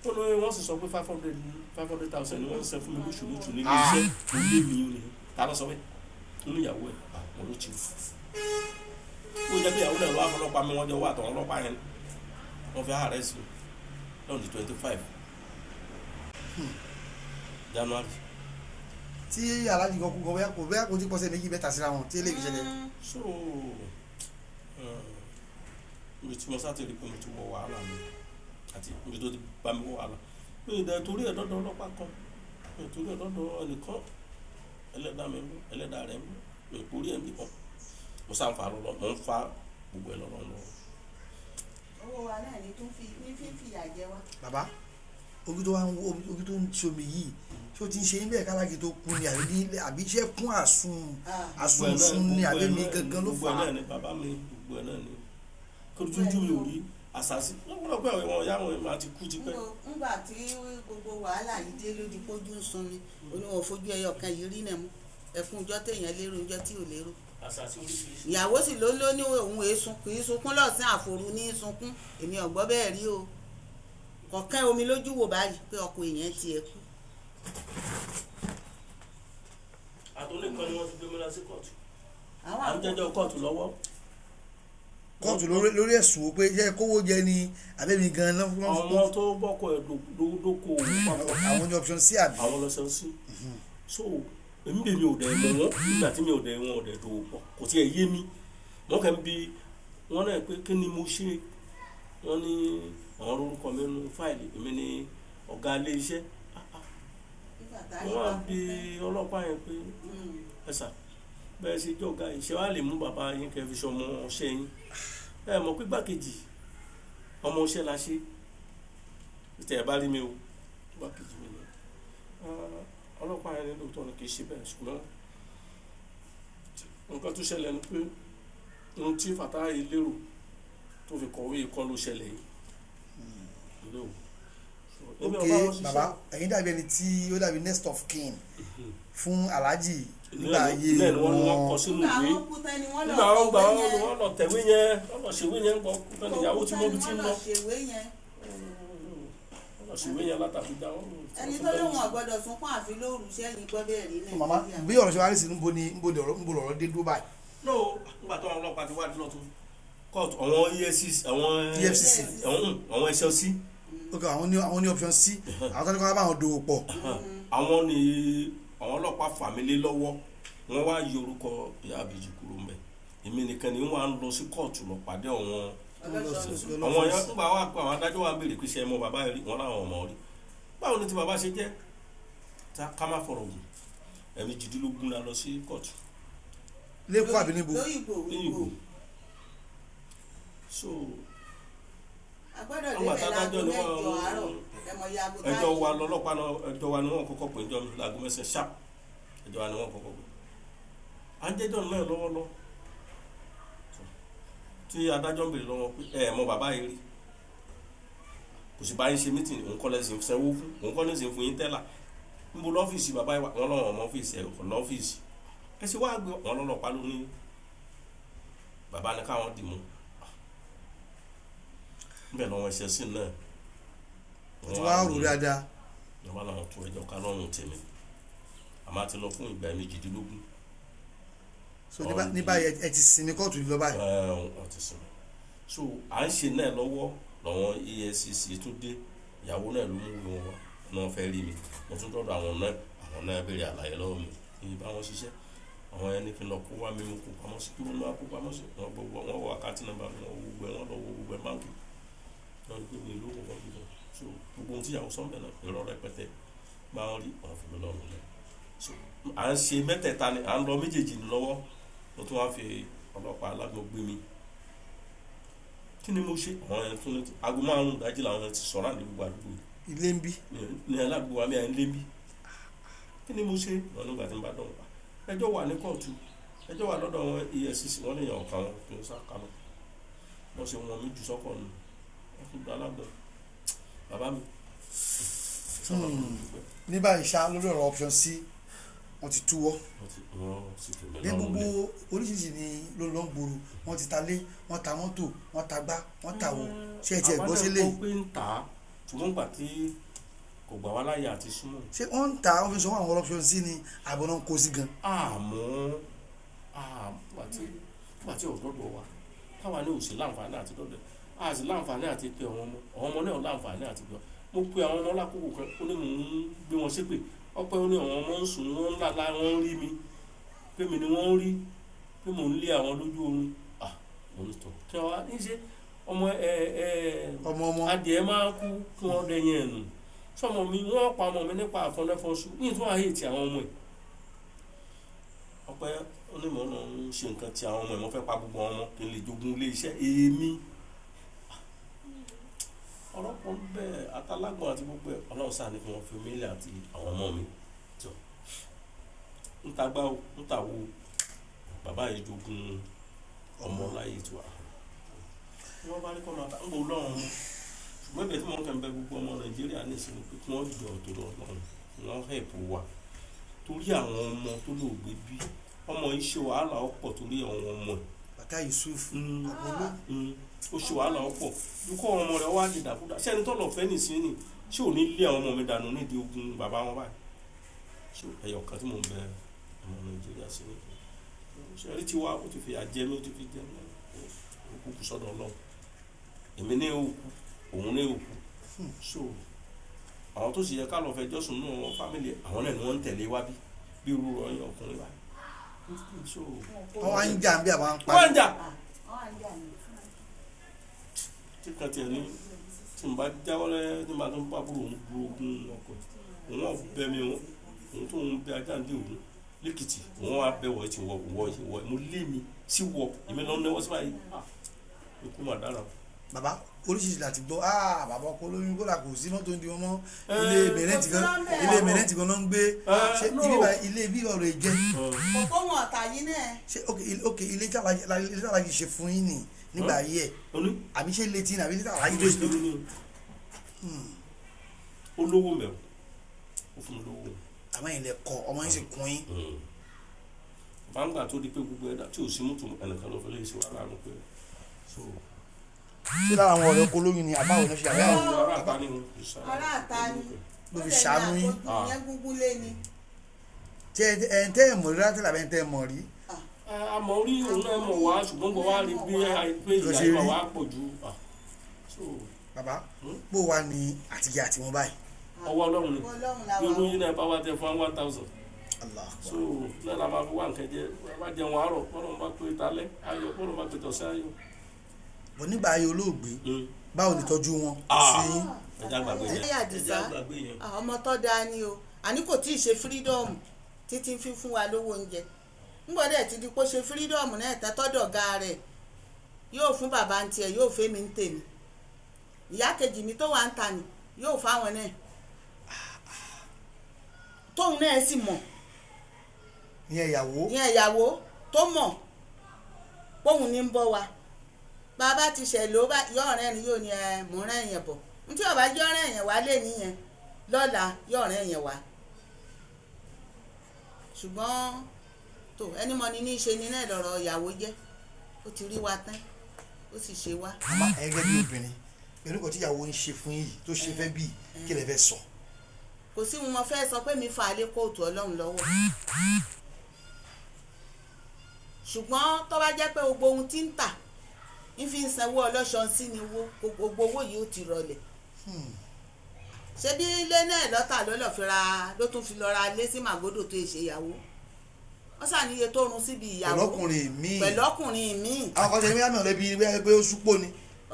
Ó ní wọ́n sì sọ pé 500,000 ni wọ́n ń san fún mi lóṣù lóṣù nílé iṣẹ́. Mo lé mi ò ní ta ló sọ bẹ́ẹ̀? Ó ní ìyàwó ẹ̀ àwọn ló ti ó jẹ́ pé ìyàwó náà lọ́wọ́ àfọlọ́pàá mi, wọ́n jọ wá àtọ̀wọ́n ọlọ́pàá yẹn wọ́n fi arrest mi lọ́nà 25 January. Tí aláàjì kan kú gan, bóyá kò tí pọ́sẹ̀ méjì mẹ́ta síra wọn tí eléyìí ṣẹlẹ̀. So ibi tí mo sá ti rí pé mo ti wọ wàhálà mi àti ibi tó ti bá mi wọ wàhálà mi ì dẹ̀ torí ẹ̀ dọ́dọ̀ ọlọ́pàá kan, mi ì torí ẹ̀ dọ́dọ̀ ẹnìkan. Ẹlẹ́dàá mi ń bọ̀, ẹlẹ́dàá rẹ̀ ń bọ̀, mi ì torí ẹ̀ ń bì kan. Mo sá ń fa lọ́lọ́, mo ń fa gbogbo ẹ̀ lọ́lọ́ lọ́wọ́. Owó wa náà ni tó ń fi ní fífìyà jẹ wá. Bàbá, ojú tó wá ń wo ojú tó ń ṣomi yìí, ṣé o ti ń ṣe yín bẹ́ẹ̀ kálági tó kú ni àbí àbí iṣẹ́ kún àsun àsun sun ni àbí mi gangan ló Gbogbo fà ẹ̀ á? náà ni bàbá mi, gbogbo ẹ̀ náà ni kó tójú mi ò rí àṣàṣì lọ́pọ̀lọpọ̀ àwọn ìyá àwọn ìmọ̀ àti kú tipẹ́. Ńgbà tí gbogbo wàhálà yìí dé lójú pójú ń sun mi, oníwọ̀n fojú ẹyọ kan yìí rí náà mú ẹkún ọjọ́ téèyàn lérò, ọjọ́ tí ò lérò. Àṣàṣì oríṣiríṣi. Ìyàwó sì ló ní òun èé sun, kì í sunkún lọ́sàn-án, àfòrú ní í sunkún. Èmi ò gbọ́ bẹ́ẹ̀ rí o. Kọ̀ọ̀kan omi lójú wò báyìí pé ọkọ èèyàn tiẹ̀ kú. Àtúndì kan ni wọ́n ti gbé mi lọ sí kóòtù. Àwọn À ń jẹ́jọ́ kóòtù lọ́wọ́. Kóòtù lórí ẹ̀sùn wo pé jẹ́ kówó jẹ ni àbẹ́mi gan lọ́ fún? Àwọn tó bọ́kọ̀ ẹ̀ dókòwò papọ̀. Àwọn ní option C àbí? Àwọn lọ sọ sí. So èmi bèmi ò dẹ̀ mọ̀ wọ́n nígbà tí mi ò dẹ̀ wọn ò dẹ̀ dòwò pọ̀, kò tiẹ̀ yé mi. Wọ́n kàn ń bi wọ́n náà pé kí ni mo ṣe. Wọ́n ní àwọn orúkọ mi nínú fáìlì, èmi ní ọ̀gá ilé iṣẹ́. Ah, ah. Wọ́n wá bi ọlọ́pàá yẹn pé ẹ sà, bẹ́ẹ̀ ṣe jẹ́ ọ̀gá yìí, ṣé wàá lè mú bàbá yín kẹ́ fi ṣọmọ ọṣẹ́ yín? Ẹ mọ̀ pé gbàkejì ọmọ ọṣẹ́ la ṣe tẹ̀ ẹ bá rí mi o, gbàkejì mi ni. Ah, ọlọ́pàá yẹn ní lóòótọ́ ni kì í ṣe bẹ́ẹ̀, ṣùgbọ́n nǹkan tó ṣẹlẹ̀ ni pé ohun tí Fatai lérò tó fi kọ̀wé kọ́ ló ṣẹlẹ̀ yìí. No. So, èmi Ok. ò bá wọn ṣiṣẹ́. Bàbá, ẹ̀yin dàbí ẹni tí ó dàbí next of kin fún aláàjì nígbà ayé náà ni wọ́n ní wọ́n kọ wọn. sínú Nígbà ìwé. wọn kú tán ni wọ́n lọ Nígbà wọn gbà kọ̀wé wọn yẹn. wọ́n lọ tẹ̀wé yẹn, wọ́n lọ ṣèwé yẹn gbọ́ kú tán ìyàwó tí mo bí ti ń Wọ́n lọ. lọ ṣèwé yẹn. Wọ́n lọ ṣèwé yẹn látàbíjà wọ́n lọ. Ẹni tó lóun ò gbọ́dọ̀ sunkún àfi lóru, sẹ́yìn gbọ́ bẹ́ẹ̀ rí Màmá, Nàìjíríà. bí ọ̀rọ̀ ṣe wá rí sí, níbo ni níbo ni ọ̀rọ̀ níbo lọ̀rọ̀ dé dúró báyìí? No, nígbà tó àwọn ọlọ́pàá ti wá dúró tó court, àwọn EFCC, àwọn EFCC. àwọn SLC. Ok, àwọn ní option C, àwọn tó ní kó wá bá àwọn dòwò pọ̀. Àwọn ni àwọn ọlọ́pàá fà mí lé lọ́wọ́. Wọ́n wá yọ orúkọ ìyá àbíjì kúrò mbẹ̀. Èmi nìkan ni wọ́n á lọ sí kóòtù lọ pàdé àwọn Ọlọ́sọ̀rọ̀. àwọn yẹn. Nígbà wà pé àwọn adájọ́ wa ń béèrè pé ṣe é mọ bàbá rí, wọn láwọn ọmọ rí. Báwo ni ti bàbá ṣe jẹ́? Tá ká má fọ̀rọ̀ gùn, ẹ̀mí jìdínlógún la lọ sí kóòtù. Lẹ́kọ̀ọ́ àbí níbo? Lóyìnbó. Ní ìgbò. So A gbọ́dọ̀ àwọn débẹ̀ láago àtàdájọ́ ni wọ́n 8 àárọ̀, ẹ̀mọ̀ ya aago tá ẹjọ́ wa lọ́lọ́pàá náà, ẹjọ́ wa ni wọ́n kọ́kọ́ pè jọ mi láago 9 sharp. Ẹjọ́ wa ni wọ́n kọ́kọ́ pè. À ń jẹ́jọ́ náà lọ́wọ́lọ́ tí adájọ́ ń béèrè lọ́wọ́ pé ẹ mọ bàbá yìí rí, kò sì bá yín ṣe meeting, òun kọ́ lẹ́sìn sanwó fún, òun kọ́ lẹ́sìn fún yín tẹ́lá. Níbo lọ́fíìsì bàbá yìí wà? Wọ́n lọ́wọ́ ọmọ ọ́fíìsì ẹ̀ kọ́ lọ́fíìsì ẹ ṣe wá gbé wọn lọ́lọ́pàá ló ní bàbá ní káwọn dì mú níbẹ̀ lọ́wọ́ ẹsẹ̀ sí náà. Ó ti wá rò dáadáa. Ìjọba làwọn tó ẹjọ́ ká lọ́rùn tèmi, àmọ́ àti lọ fún ìgbà méjìdínlógún. So ní báyìí ẹ ti sinmi kóòtù lọ báyìí? Wọ́n ti sinmi. So à ń ṣe náà lọ́wọ́. Lọ́wọ́ EFCC tún dé, ìyàwó náà ló mú wọn wá náà fẹ́ rí mi. Mo tún dọ́dọ̀ àwọn náà, àwọn náà béèrè àlàyé lọ́wọ́ mi ní bá wọn ṣiṣẹ́. Àwọn ẹni kí n lọ kó wá mímú kó pamọ́ sí, kí wọ́n máa kó pamọ́ sí. Wọ́n gbogbo wọn wọ àkáàtì nọ́mbà mi, wọ́n gbogbo ẹ̀, wọ́n lọ wo gbogbo ẹ̀ báńkì, wọ́n rí pé mi lówó kan gbogbo. So gbogbo ohun tí ìyàwó sọ́ńbẹ̀ náà, irọ́ rẹpẹtẹ máa ń rí àwọn fún mi lọ́rùn lẹ́. So à ń ṣe mẹ́tẹ̀ẹ̀ta ni à ń lọ méjèèjì ní lọ́wọ́. Mo tún wá fi ọlọ́pàá alágbọ̀n gbé mi. Kí ni mo ṣe? Àwọn ẹni tún ní aago 5 ìdájí làwọn ẹni ti sọ̀rọ̀ àdé gbogbo àdúgbò yìí Ilé ń bí. Ní aládùúgbò wa mi à ń lé bí. Kí ni mo ṣe? Wọn nígbà tí n bá dọ̀hún pa, ẹjọ́ wà ní kóòtù, ẹjọ́ wà lọ́dọ̀ wọn EFCC, wọ́n lè yàn ọ̀kan wọn kí n sá kalọ̀. Wọ́n ṣe wọn mi jù sọ́kọ̀ nù, wọ́n tún gba alágbọ̀n bàbá mi. Ní báyìí ṣá, lórí ọ̀rọ̀ option C, wọ́n ti túwọ́. Wọ́n sì fi mí Ní lọ́rùn gbogbo lẹ̀. oríṣiríṣi ni ló ló ń gbòòrò. Wọ́n ti ta lé, wọ́n ta mọ́tò, wọ́n ta gbá, wọ́n ta wò. Ṣé ẹ tiẹ̀ gbọ́ sílé? Àwọn náà gbọ́ pé ń tà á, ṣùgbọ́n gbà tí kò gbà wá láyè àti súnmọ́. Ṣé wọ́n ń ta, wọ́n fi sọ àwọn option C ni, àbọ̀ náà ń kó sí gan? Àmọ́ àti ọ̀dọ́dọ̀ wa káwa ní òsì láǹfààní àti dọ́dọ̀, a sì láǹfààní àti pé àwọn ọmọ, àwọn ọmọ náà láǹfààní àti pé mo pe àwọn ọmọ lákòókò kan, ó ní mò ń gbé wọn ṣépè. Ọpẹ́ ó ní àwọn ọmọ ń sùn, wọ́n ń lálá, wọ́n ń rí mi pé mi ni wọ́n ń rí pé mò ń lé àwọn lójú oorun. Ah, mo ní tọ̀ kí wọ́n á ní ṣe ọmọ ẹ ẹ Ọmọ ọmọ. Adìẹ máa kú kí wọ́n dẹyìn ẹ̀ nù sọmọ mi, wọ́n pa ọmọ mi nípa àfọ̀nẹ́fọ̀ṣù ní ìtún àhètì ti àwọn ọmọ ẹ̀. Ọpẹ́ onímọ̀ náà ń ṣe nǹkan tí àwọn ọmọ ẹ̀, wọ́n fẹ́ pa gbogbo ọmọ kí n lè jogún ilé iṣẹ́ èmi. Ọ̀rọ̀ pọ̀ ń bẹ àtàlágbọ̀n àti gbogbo ẹ̀. Ọlọ́run sáà ní kí wọ́n fi mí lẹ̀ àti àwọn ọmọ mi jọ ń ta gbá o, ń ta wo. Bàbá yìí jogún ọmọ láyé tiwa, wọ́n bá ní kọ́ máa ta ń bò lọ́run. Ṣùgbọ́n ibẹ̀ tí wọ́n kàn bẹ gbogbo ọmọ Nàìjíríà ní ìsinmi pé kí wọ́n jọ tó lọ lọ́run, wọ́n hẹ̀pù wa torí àwọn ọmọ tó lóògbé bí ọmọ yìí ṣe wàhálà ọ̀pọ̀ torí àwọn ọmọ ẹ̀. Bàtà Yusuf Àbọ̀ló. Ó ṣe wàhálà ọ̀pọ̀ dúkọ́ ọmọ rẹ̀ wá di dàkúdà. Ṣé ẹni tó lọ fẹ́ nìsín ni ṣé ò ní lé àwọn ọmọ mi dànù nídìí ogun bàbá wọn báyìí? Ṣé ẹyọ kan tí mò ń bẹ ọmọ Nàìjíríà sí ni ṣe rí tiwa, ó ti fi àjẹ mi, ó ti fi jẹ mí, òkú kù sọ́dọ̀ Ọlọ́run. Èmi ní òkú, òun ní òkú. So àwọn tó sì yẹ ká lọ fẹjọ́ sùn nínú wọn fámìlì àwọn náà ni wọ́n ń tẹ̀lé wá bí bí irú ọyàn ọkùnrin wa. So Wọ́n wá ń jà bí àwọn ń wọ́n parí. ń jà. Wọ́n á ń jà ní. Tí kan tiẹ̀ ní tí n bá jáwọ́ lẹ́ tí n bá tún bá búrò òun bu ogun ọkọ̀ òun ọ̀bẹ mi, òun òun tó ń bẹ ajá ní òun lẹ́kìtì, òun wá bẹ wọ̀ ti wọ̀ wọ̀ wọ̀ mo lé mi sí wọ̀ èmi lọ́n náwó sí báyìí. Ah, ikú mà dára. Bàbá, oríṣiríṣi láti gbọ́. Ah, bàbá ọkọ olóyún kódà kò sí mọ́tò ń di wọn mọ́, ilé mẹrẹ́ǹtì kan, ilé mẹrẹ́ǹtì kan ló ń gbé. Ṣé No. ibi bá ilé bí ọ̀rọ̀ ẹ̀ jẹ́? Kò kó wọn ọ̀tá yìí náà. Ṣé ok ok ilé tí Aláàjì ṣe fún yín nì nígbà ayé ẹ̀? Oní Àbí ṣé ilé tí ní àbí ilé tí Aláàjì ilé tó ṣe? ìlú ní olówó mẹ́wọ̀, ó fún mi lówó. Àmọ́ ilẹ̀ kọ ọmọ yín sì kún yín. Bàǹgbà tó di pé gbogbo ẹ̀dá tí ò sí mọ́tò, ẹnìkan ló fẹ́ lè ṣe wàhálà rẹ pé so. Ṣé lára àwọn ọ̀rẹ́ ọkọ olóyún ni àbáwọ̀ náà ṣe àbáwọ̀? Ará àta ni wọn kì í sára. Ará àta ni. Ló fi ṣàánú yín. Ó lè ní àpòjù yẹn gúngún lé ni. Tí ẹ ẹ tẹ́ ẹ̀ mọ̀ rí látẹ̀lẹ̀ àbẹ́ tẹ́ ẹ̀ mọ̀ rí? Àmọ́ orí òun náà mọ̀ wá, ṣùgbọ́n kò wá rí bí pé Lọ ìyá ṣe ìwà rí. wá pọ̀ ju so. Bàbá, bó wà ní àtìyá àti wọn báyìí? Ọwọ́ Ọlọ́run ni. Ọwọ́ Ọlọ́run la Bí wà. olóyún náà bá wá tẹ fún 1,000. Allah. So náà la máa fi wá nǹkan jẹ, bá jẹun àárọ̀, bọ́lọ̀ bá pé talẹ́ ayọ̀, bọ́lọ̀ bá pé tọ̀sán ayọ̀. Bọ̀ nígbà ayé olóògbé, báwo ni tọ́jú wọn sí yín? Ẹja gbàgbé yẹn. Ẹyà Àdìsá. Ẹja gbàgbé yẹn. Ah, ọmọ tó dáa ni o. Àní kò tí ì ṣe freedom títí fi fún wa lówó oúnjẹ ńgbọ́dọ̀ ti di pé ó ṣe freedom náà tán tọ́dọ̀ ga rẹ̀, yóò fún bàbá ń tiẹ̀, yóò fẹ́ mi ń tèmi, ìyá kejì mi tó wà ń ta ni yóò fáwọn náà, tóun náà sì mọ̀. Ìyẹn ìyàwó? Ìyẹn ìyàwó tó mọ̀ póun ní ń bọ́ wa. Bàbá ti ṣẹ̀ ló bá yọ ọ̀rẹ́ ni yóò ní ẹ mò ń rẹ́ yẹn bọ̀ ntí ọba yọ ọ̀rẹ́ yẹn wá lé nìyẹn lọ́la, yọ ọ̀rẹ́ yẹn wá. Ṣùgbọ́n tó ẹni mọ ni ní í ṣe ni náà lọ́rọ̀ ìyàwó jẹ́, ó ti rí wa tán, ó sì ṣe wá. Àmọ́ ẹ̀yin gẹ́gẹ́ bí obìnrin, pẹ̀lú nǹkan tí ìyàwó ń ṣe fún yìí tó ṣe fẹ́ bí, kí lẹ fẹ́ sọ? Kò sí wọn fẹ́ sọ pé mi fà á lé kóòtù Ọlọ́run lọ́wọ́, ṣùgbọ́n tó bá jẹ́ pé gbogbo ohun tí ń tà Ń fi ń sanwó ọlọ́ṣọ́ sí ni owó gbogbo owó yìí ó ti rọlẹ̀. Ṣé bí ilé náà lọ́tà ló lọ́ọ́ fi ra, ló tún fi lọ ra ilé sí Màgódò tó ṣe ìyàwó. Wọ́n ṣàníye tó run síbi ìyàwó Pẹ̀lú ọkùnrin míì. Pẹ̀lú ọkùnrin míì. Àwọn kan ṣe ní àmì ọ̀lẹ́bí pé ó súpò ni.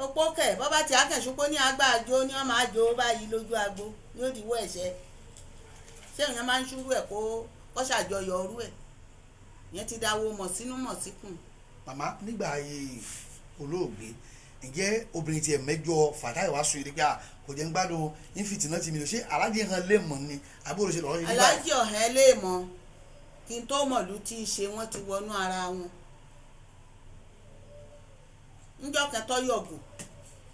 Opó kẹ̀, bọ́ bá ti akẹ́sùpó ní agbáàjò ní wọ́n máa jó báyìí lójú agbo ní ó diwọ́ ẹ̀ṣẹ̀. Ṣé èèyàn máa ń ṣúrú ẹ̀ kó ṣàjọyọ̀ ọrú ẹ̀? Ìyẹn ti dáwó mọ̀ sínú mọ̀ síkùn. Màmá, nígbà ayé olóògbé, ǹjẹ́ obìnrin tiẹ̀ mẹ́jọ Fatai wá sùn yìí pé à kò jẹ́ ń gbádùn ìfìtì náà ti mi lò, ṣé aláàjì hàn lè mọ̀ ni àbí olùṣe lọ́rọ́ yìí nígbà? Aláàjì ọ̀hẹ́ lè mọ̀. Kí n tó mọ̀lú tí í ṣe, wọ́n ti wọnú ara wọn. Ńjọ́ kẹtọ́ yọ̀gò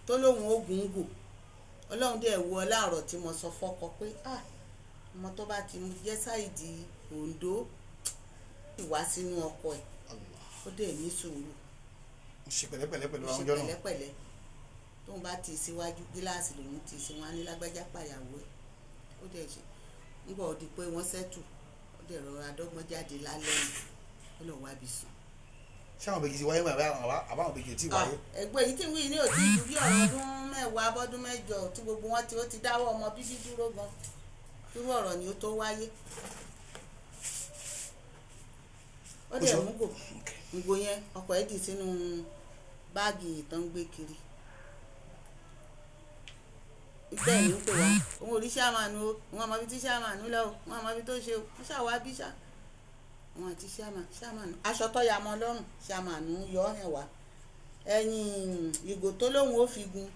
tó lóun ogun gò, Ọlọ́run dẹ̀ wo ọ láàrọ̀ tí mo sọ fọ́kọ pé ah, ọmọ tó bá ti jẹ́ sáìdì Oǹdó ìwá sínú ọkọ ẹ̀, ó dẹ̀ ní sùúrù. Ṣe pẹ̀lẹ́pẹ̀lẹ́ pẹ̀lú Ó àwọn ṣe ọjọ́ náà. pẹ̀lẹ́pẹ̀lẹ́. Tóun bá ti síwájú gíláàsì lòun ti sí wọn á ní lágbájá pàyàwó ẹ̀. Ó dẹ̀ ṣe nígbà ó di pé wọ́n ṣẹ́tù, ó dẹ̀ rọra dọ́gbọ́n jáde lálẹ́ yìí, ó lọ wábi sùn. Ṣé àwọn ìbejì ti wáyé bàbá àbáwọn ìbejì ò tí ì wáyé? Ẹgbẹ́ yìí tí wíì ní òtí ju bí ọ̀rọ̀ ọdún 10 bọ́dún 8 tí gbogbo wọn ti ó ti dáwọ́ ọmọ bíbí dúró gan, irú ọ̀rọ̀ ni ó tó wáyé. Ó dẹ̀ mú gò ngò yẹn, ọkọ̀ ẹ̀ dì sínú báàgì tó ń gbé kiri. Bẹ́ẹ̀ ni ń pè wá, òun ò rí ṣáàmánù o, òun àmọ́ ibi tí ṣáàmánù lọ o, òun àmọ́ ibi tó ṣe o. Wọ́n ṣàwá bí ṣá òun àti ṣáàmánù, aṣọ tó ya mọ́ lọ́rùn, ṣáàmánù yọ ọ́ hẹ̀ wá ẹ̀yìn ìgò tó lóun ó fi gun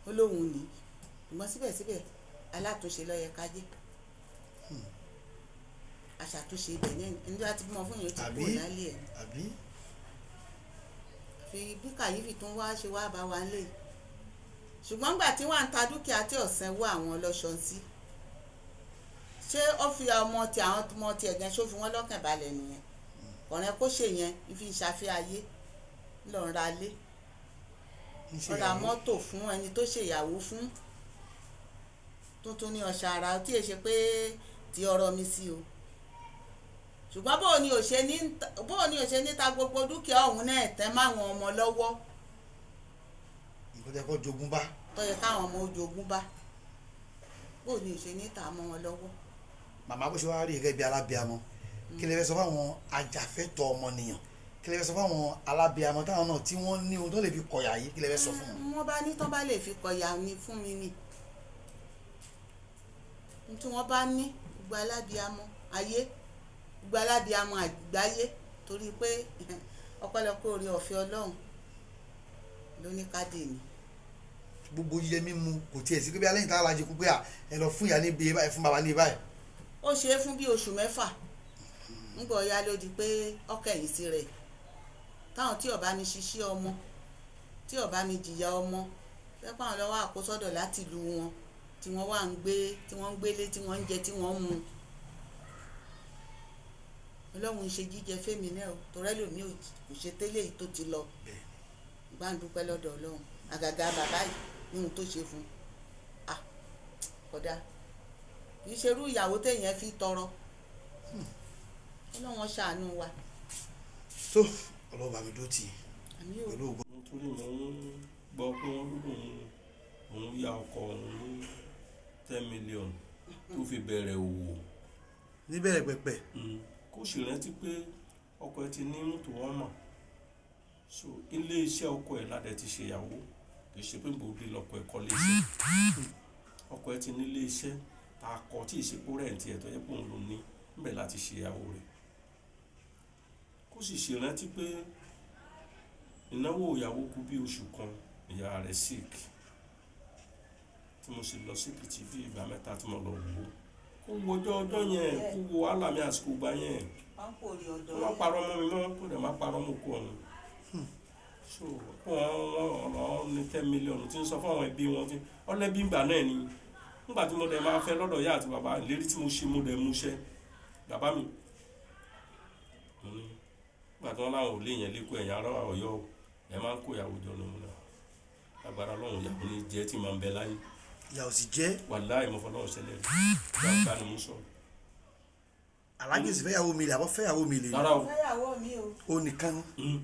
ó lóun ní. Ìmọ̀ síbẹ̀síbẹ̀, alátúnṣe ló yẹ ká jẹ́, aṣàtúnṣe ibẹ̀ ní ẹni tó bá ti bímọ fún yẹn ó ti Àbí? kúrò lálẹ́ ẹ̀. Àbí? Fi bí kàyéfì tó ń wá ṣe wá bá wa lé, ṣùgbọ́n gbà tí wọ́n ń ta dúkìá tí ọ̀sán wọ àwọn ọlọ́ṣọ́ sí, ṣé ó fi ọmọ ti àwọn ọmọ ti ẹ̀gẹ́, ṣó fi wọ́n lọ́kàn balẹ̀ nìyẹn? Ọ̀rẹ́ kó ṣe yẹn ń fi ṣàfihàn ayé ńlọrọ̀ ra lé, Ń ṣe ó ra ìyàwó. mọ́tò fún ẹni tó ṣèyàwó fún tuntun ní ọ̀ṣà ara tí èṣe pé ti ọ̀rọ̀ mi sí o. Ṣùgbọ́n bóò ni ò ṣe ní ta gbogbo dúkìá ọ̀hún náà tẹ́ máwọn ọmọ lọ́wọ́? Nǹkan tẹ́ kọ́ jogún bá. Tó yẹ káwọn ọmọ ojogún bá, bóò ni ò ṣe ní ta mọ́ wọn lọ́wọ́? Màmá, bó ṣe wá rí gẹ́gẹ́ bí alábíamọ, kí lè fẹ́ sọ fáwọn ajàfẹ́tọ̀ọ́ ọmọnìyàn? Kí lè fẹ́ sọ fáwọn alábíamọ táwọn náà tí wọ́n ní ohun tó lè fi kọ̀yà yìí? Kí lè fẹ́ sọ fún wọn? Wọ́n bá ní tán bá lè fi kọ̀yà ni fún mi ni n tí wọ́n bá ní, gbogbo alábíamọ ayé, gbogbo alábíamọ àgbáyé, torí pé ọpẹ́lọpẹ́ oore ọ̀fẹ́ Ọlọ́run ló ní ká dè ní. Gbogbo jíjẹ mímu kò tiẹ̀ sí pé bí alẹ́ ìta alájẹ kú pé à ẹ lọ fún ìyá ní ibi báyìí, fún bàbá ní báyìí? Ó ṣe é fún bí oṣù 6, ńgbọ́ ya ló di pé ọkẹ́ yìí sí rẹ̀ táwọn tí ọba ní ṣiṣẹ́ ọmọ, tí ọba ní jìyà ọmọ pẹ́pẹ́ àwọn lọ́wọ́ àkósọ́dọ̀ láti ìlú wọn tí wọ́n wà ń gbé, tí wọ́n ń gbélé, tí wọ́n ń jẹ, tí wọ́n ń mu. Ọlọ́run ń ṣe jíjẹ fẹ́mi náà o, torí ẹlòmíì kò ṣe tẹ́lẹ̀ yìí tó ti lọ. Gbà ń dúpẹ́ lọ́dọ̀ Ọlọ́run, àgàgà bàbá yìí ní ohun tó ṣe fún un. Ah, kódà kì í ṣerú ìyàwó téèyàn fi tọrọ. Ọlọ́run ṣàánú wa. Tó Ọlọ́run bá mi dó tì í Àmì ò. pẹ̀lú ògo. Nítorí mo ń gbọ́ pé wọ́n lóun òun ya ọkọ òun ní 10 million tó fi bẹ̀rẹ̀ òwò. Níbẹ̀rẹ̀ pẹ̀pẹ̀. Kó sì rántí pé ọkọ ẹ̀ ti ní mọ́tò wọn mọ̀, so ilé iṣẹ́ ọkọ ẹ̀ ládẹ ti ṣèyàwó, kì í ṣe pé gbòógì lọkọ ẹ̀ kọ́ lé iṣẹ́. Ọkọ ẹ̀ ti ní ilé iṣẹ́ tá a kọ tí ìṣepò rẹ̀ tiẹ̀ tó yẹ pé òun ló ní níbẹ̀ láti ṣèyàwó rẹ̀. Kó sì ṣèrántí pé ìnáwó ìyàwó kù bí oṣù kan, ìyá rẹ̀ sick, tí mo sì lọ sí Èkìtì bí ìgbà 3 tí mo lọ wò ó. Kó wo ọjọ́ ọjọ́ yẹn, kó wo wàhálà mi àsìkò gbà yẹn. Wọ́n kò rí ọ̀dọ́. Kó má parọ́ mọ́ mi mọ́, kó dẹ̀ má parọ́ mọ́ òkú ọ̀run. So kó wọn wọn ní 10 million tí ń sọ fún àwọn ẹbí wọn tí ọlẹ́bí ìgbà náà ni. Nígbà tí mo dẹ̀ máa fẹ́ lọ́dọ̀ ìyá àti bàbá, ìlérí tí mo ṣe mo dẹ̀ mú ṣẹ. Bàbá mi, mo ní nígbà tí wọ́n láwọn ò lé yẹn lẹ́kọ̀ọ́, ẹ̀yìn ará Ọ̀yọ́ o, ẹ máa ń kó ìyàwó jọ ní òun náà. Agbára Ọlọ́run, ìyàwó ní jẹ́ tí màá ń bẹ láyé. Ìyàwó sì jẹ́. Wàláhì, mo fọlọ́run ṣẹlẹ̀ rí. Gbàgbà ni mo sọ. Alájì sì fẹ́yàwó mi lè àbọ̀ fẹ́yàwó mi lè Rárá o. Fẹ́yàwó mi o. Ó nìkan.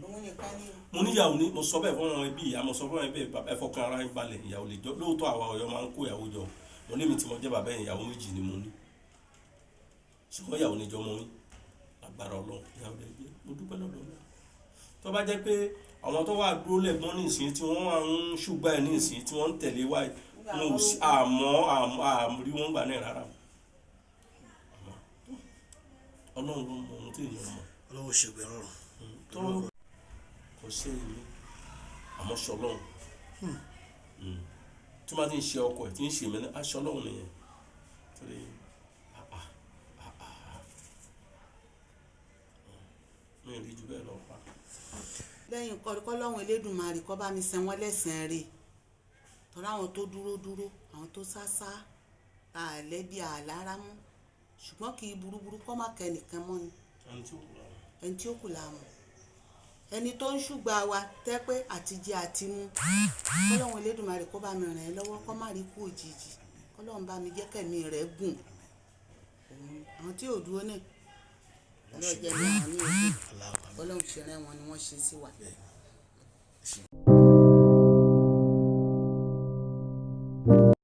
Òun nìkan ni o. Mo níyàwó ni, mo sọ bẹ́ẹ̀ fún àwọn ẹbí ìyá, mo sọ fún àwọn ẹbí bàbá, ẹ fọkàn ara yín balẹ̀, ìyàwó lè jọ. Lóòótọ́ àwa Ọ̀yọ́ máa ń kó ìyàwó jọ. Mo ní mi tí mo jẹ́ bàbá yẹn, ìyàwó méjì ni mo ní, ṣùgbọ́n ìyàwó níjọ mọ́ yín, agbára Ọlọ́run, ìyàwó lè jẹ́. Mo dúpẹ́ lọ́dọ̀ Ọlọ́run. Tó bá jẹ́ pé àwọn tó wà dúró lẹ́gbọ́n ní ìsìn tí wọ́n wà ń ṣùgbọ́n ẹ̀ ní ìsìn tí wọ́n ń tẹ̀lé wá yìí, wọn ò sí àmọ́ àmọ́ àmọ́ rí wọn gbà náà rárá. Àmọ́, Ọlọ́run ló mọ ohun tí èèyàn mọ̀. Ọlọ́run ṣègbè rọrùn. Tó kò ṣe èmi àmọ́ ṣọlọ́run tí wọ́n ti ń ṣe ọkọ ẹ̀ tí ń ṣe mí ní aṣọlọ́run nìyẹn, torí mi ò rí ju bẹ́ẹ̀ lọ pa. Lẹ́yìn kọ́lọ́hún Elédùmarè kó bá mi san wọ́n lẹ́san rẹ̀, tọ́lá àwọn tó dúró dúró, àwọn tó sá sá, àlẹ́ bí àlára mú, ṣùgbọ́n kì í burúburú kọ́ má kẹ́ nìkan mọ́ ni. Ẹni tí ó kù lára. Ẹni tí ó kù làwọn ẹni tó ń ṣùgbà wa tẹ́ pé àtijẹ àti mu, kọ́lọ́hún Elédùmarè kó bá mi ràn ẹ́ lọ́wọ́, kó má rí kú òjijì, kọ́lọ́hún bá mi jẹ́ kẹ̀mí rẹ̀ gùn. Àwọn tí ò dúró náà lọ́jọ́ ní àwọn ní ogun, kọ́lọ́hún ṣe rẹ́ wọn ni wọ́n ṣe sí wa. Allahu.